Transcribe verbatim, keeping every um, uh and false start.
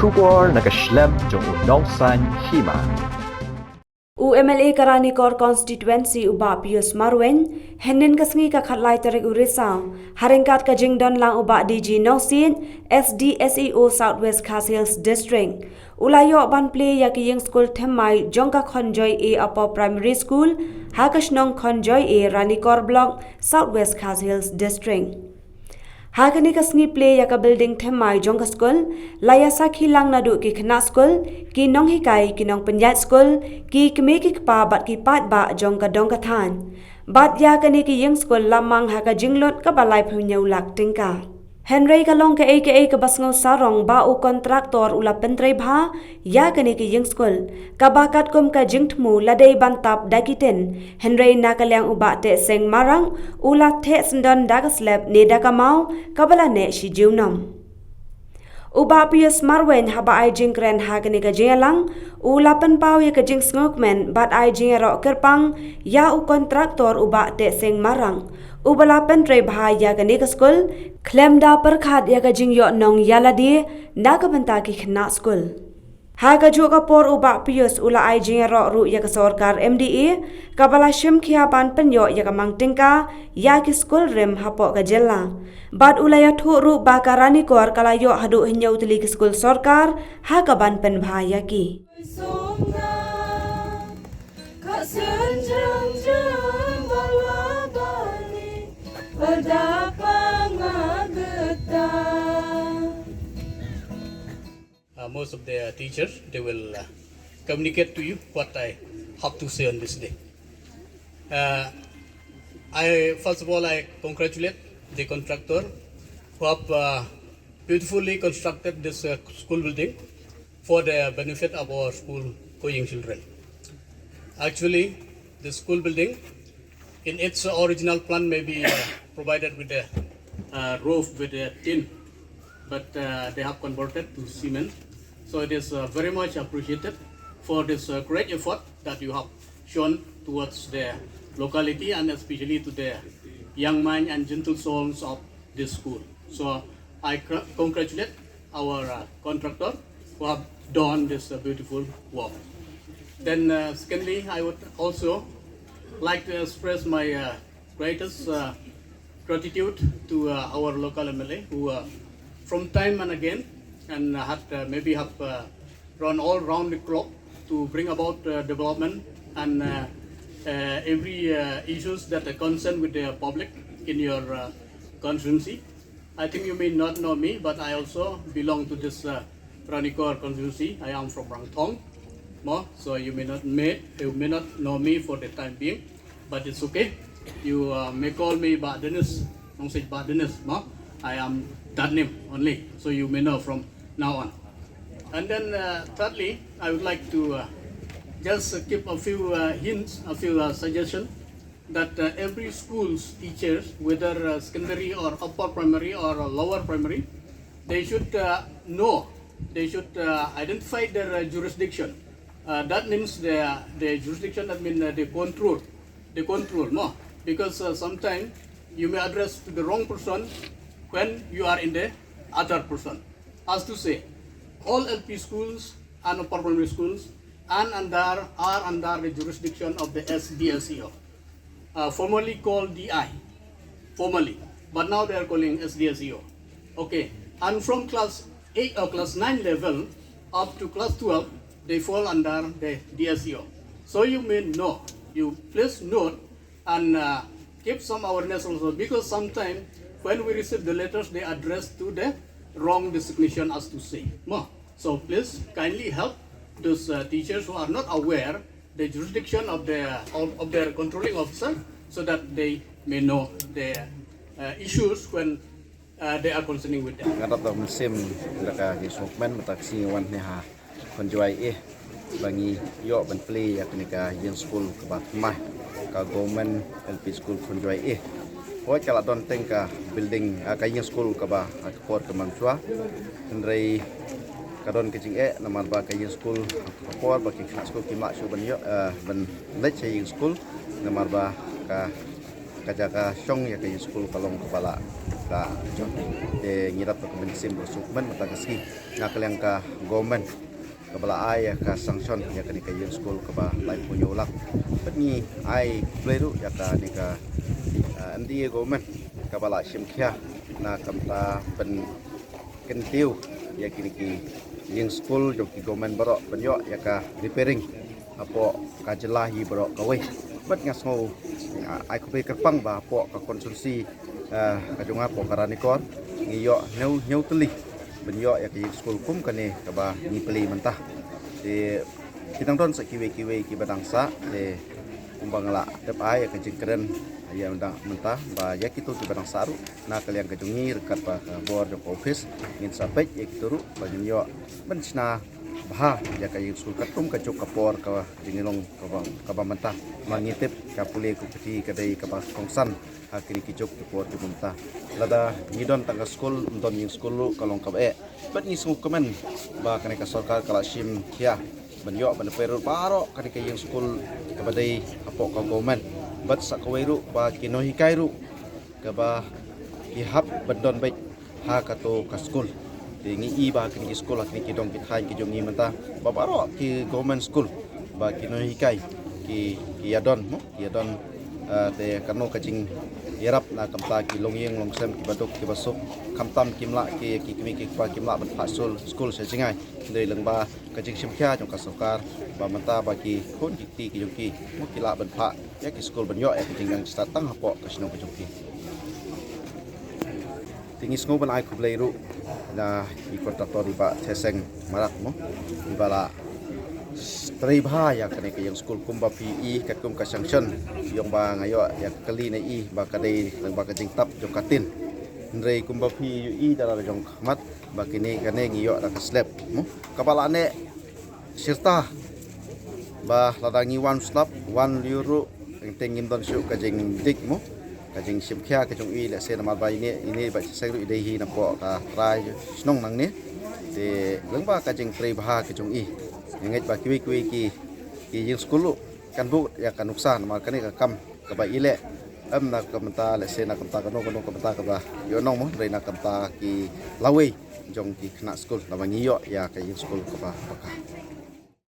Khubor na ka shlem jong u nongsan hima. U M L A ka Ranikor Constituency u Bah Pius Marwein, hynnin ka sngi ka khatlai tarik u Risaw, ha ryngkat ka jingdon lang u Bah D G Nongsiej, S D S E O South West Khasi Hills District, u la ïoh ban plie ïa ki ïing skul thymmai jong ka Khonjoy A Upper Primary School, ha ka shnong Khonjoy A, Ranikor Block, South West Khasi Hills District. Ha kane ka sngi plie ïa ka building thymmai jong ka skul, la ïa sakhi lang naduh ki khynnah skul, ki nonghikai, ki nongpynïaid skul, ki kmie ki kpa bad ki paidbah jong ka dong ka thaiñ. Bad ïa kane ki ïing skul la mang ha ka jinglut kaba laiphew hynñiew lak tyngka. Hynrei ka long kaei kaei kaba sngew sarong ba u kontraktor u la pyntrei bha ïa kane ki ïing skul, kaba katkum ka jingthmu la dei ban tap da ki tin, hynrei na ka liang u Bah Tehsing Marak u la theh syndon da ka slep ne da ka maw, kaba la neh shi junom. U Bah Pius Marwein haba ai jingkren ha kane ka jingïalang, u la pynpaw ïa ka jingsngewkmen bad ai jingïaroh kyrpang ïa u kontraktor u Bah Tehsing Marak, uba la pyntrei bha ïa kane ka skul, khlem da pyrkhat ïa ka jingïoh nongïaladie na ka bynta ki khynnah skul. Ha kajuh ka por u Bah Pius u la ai jingïaroh ruh ïa ka sorkar M D A, kaba la shim khia ban pynïoh ïa ka mang tyngka ïa ki skul rim hapoh ka jylla. Bad u la ïathuh ruh ba ka Ranikor ka la ïoh haduh hynñiew tylli ki skul sorkar, ha kaban pynbha ïa ki. Uh, most of the teachers, they will uh, communicate to you what I have to say on this day. Uh, I first of all I congratulate the contractor who have uh, beautifully constructed this uh, school building for the benefit of our school going children. Actually, the school building in its original plan may be uh, provided with a uh, roof with a tin, but uh, they have converted to cement. So it is uh, very much appreciated for this uh, great effort that you have shown towards the locality and especially to the young mind and gentle souls of this school. So I cr- congratulate our uh, contractor who have done this uh, beautiful work. Then, uh, secondly, I would also like to express my uh, greatest uh, gratitude to uh, our local M L A who, uh, from time and again, and had uh, maybe have uh, run all round the clock to bring about uh, development and uh, uh, every uh, issues that are concerned with the public in your uh, constituency. I think you may not know me, but I also belong to this uh, Ranikor constituency. I am from Rangthong, mo. So you may not may you may not know me for the time being, but it's okay. You uh, may call me Bah Dennis. Don't say Bah Dennis, mo. I am that name only, so you may know from now on. And then uh, thirdly, I would like to uh, just give a few uh, hints, a few uh, suggestions that uh, every school's teachers, whether uh, secondary or upper primary or uh, lower primary, they should uh, know, they should uh, identify their uh, jurisdiction. Uh, that means the, the jurisdiction, that means uh, the control, the control, no? Because uh, sometimes you may address to the wrong person when you are in the other person. As to say, all L P schools and upper primary schools and under, are under the jurisdiction of the S D S E O, uh, formerly called D I, formerly, but now they are calling S D S E O. Okay, and from class eight or class nine level up to class twelve, they fall under the D S E O. So you may know, you please note and uh, give some awareness also, because sometimes when we receive the letters, they address to the wrong designation, as to say. Mo. So please kindly help those uh, teachers who are not aware the jurisdiction of the of, of their controlling officer, so that they may know the uh, issues when uh, they are concerning with them. Nga dap da mynsiem da ka jingsngewkmen mynta ka sngi wan ne ha Khonjwai eh, ba ngi ïoh ban plie ïa kane ka ïing skul kaba thymmai, ka Government L P School Khonjwai eh. Hooid, ka la don teng ka building, ah, ka ïing skul kaba ha ka por ka Manswa. Hynrei ka don ka jingeh namar ba ka ïing skul ha ka por ba ki khynnah skul kim lah shuh ban ïoh, eh, ban leit sha ïing skul namar ba ka, ka jaka shong ïa ka ïing skul ka long kaba la Ka jong te ngi dap ka mynsiem ba suk men mynta ka sngi na ka liang ka government kaba la ai ïa ka sanction ïa kane ka ïing skul kaba laiphew hynñiew lak. Bad ngi ai khublei ruh ïa kane ka, ah, M D A government kaba la shim khia na ka bynta ban kyntiew ïa kine ki ïing skul jong ki government baroh ban ïoh ïa ka repairing hapoh ka jylla hi baroh kawei. Bad nga sngew, ah, ai khublei kyrpang ba hapoh ka constituency, ah, ka jong nga hapoh ka Ranikor ngi ïoh hynñiew hynñiew tylli ban ïoh ïa ka ïing skul kum kane kaba ngi plie mynta. Te ki dang don sa kiwei kiwei kiba dang sah, te kumba nga la tip ai ïa ka jingkren ïa mynta, mynta ba ïa kito kiba dang sah ruh na ka liang ka jong ngi ryngkat bad ka bor jong ka office ngin sa peit ïa kito ruh ba ngin ïoh ban shna bha ïa ka ïing skul katkum ka juk ka por ka jinglong kaba, kaba mynta. Ma ngi tip ka pule ka pyrthei ka dei kaba kongsan ha kine ki juk ki por kiba mynta. Lada ngi don tang ka skul, ym don ïing skul ruh ka long kaba eh. Bad ngi sngewkmen ba kane ka sorkar ka la shim khia ban ïoh ban pynroi baroh kane ka ïing skul kaba dei hapoh ka government. Bad sa kawei ruh ba ki nonghikai ruh kaba ki hap ban don beit ha kato ka skul. Te ngi i ba ha kine ki skul, ha kine ki dong ki thaiñ ki jong ngi mynta, ba baroh ki government skul ba ki nonghikai ki, ki ïa don mo, ki ïa don, ah, te kano ka jingïarap na ka bynta ki longïing longsem kiba duk kiba suk, khamtam kim lah ki, ki kmie ki kpa kim lah ban phah skul, skul sha jngai. Hynrei lyngba ka jingshim khia jong ka sorkar ba mynta ba ki khun ki kti ki jong ki mo ki lah ban phah ïa ki skul ban ïoh ïa ka jingnang jingstad tang hapoh ka shnong ka jong ki. Te ngi sngew ban ai khublei ruh na i contractor i Bah Theseng Marak mo, iba la trei bha ïa kane ka ïing skul kumba phi i katkum ka sanction, ïong ba nga ïoh ïa ka kali na i ba ka dei lyngba ka jingtap jong ka tin. Hynrei kumba phi i da la jong khmat ba kine kane ngi ïoh da ka slab mo kaba la neh shirta ba lada ngi wan slap wan lyiur ruh, teng teng ngim don shuh ka jingdik mo, ka jingshim khia ka jong i. Lehse namar ba ine, ine Bah Theseng ruh i dei hi napoh ka trai shnong nangne. Te lyngba ka jingtrei bha ka jong i, nga ngeit ba kiwei kiwei ki, ki ïing skul ruh kan bud ïa ka nuksa namar kane ka kam kaba i leh, em na ka bynta lehse na ka bynta kano kano ka bynta kaba ïoh nong mo, hynrei na ka bynta ki lawei jong ki khynnah skul, laba ngi ïoh ïa ka ïing skul kaba paka.